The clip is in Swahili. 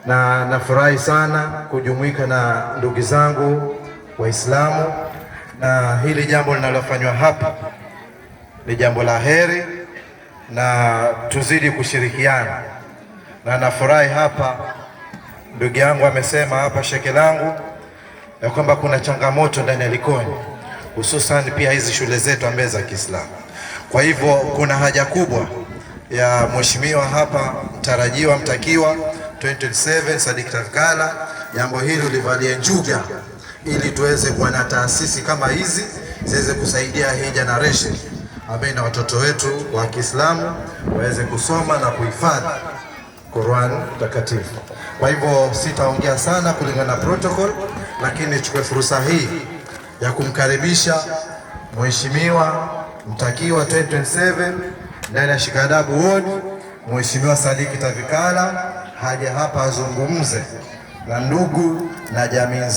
Na nafurahi sana kujumuika na ndugu zangu Waislamu, na hili jambo linalofanywa hapa ni jambo la heri na tuzidi kushirikiana, na nafurahi hapa ndugu yangu amesema hapa, sheke langu, ya kwamba kuna changamoto ndani ya Likoni, hususan pia hizi shule zetu ambazo za Kiislamu. Kwa hivyo kuna haja kubwa ya mheshimiwa hapa mtarajiwa mtakiwa 2027 Sadiki Tavikala, jambo hili ulivalie njuga, ili tuweze kuwa na taasisi kama hizi ziweze kusaidia hii generation ambaye na watoto wetu wa Kiislamu waweze kusoma na kuhifadhi Qur'an takatifu. Kwa hivyo sitaongea sana kulingana na protocol, lakini nichukue fursa hii ya kumkaribisha mheshimiwa mtakiwa 2027 ndani ya Shikadabu Ward, Mheshimiwa Sadiki Tavikala haja hapa azungumze na ndugu na jamii nzima.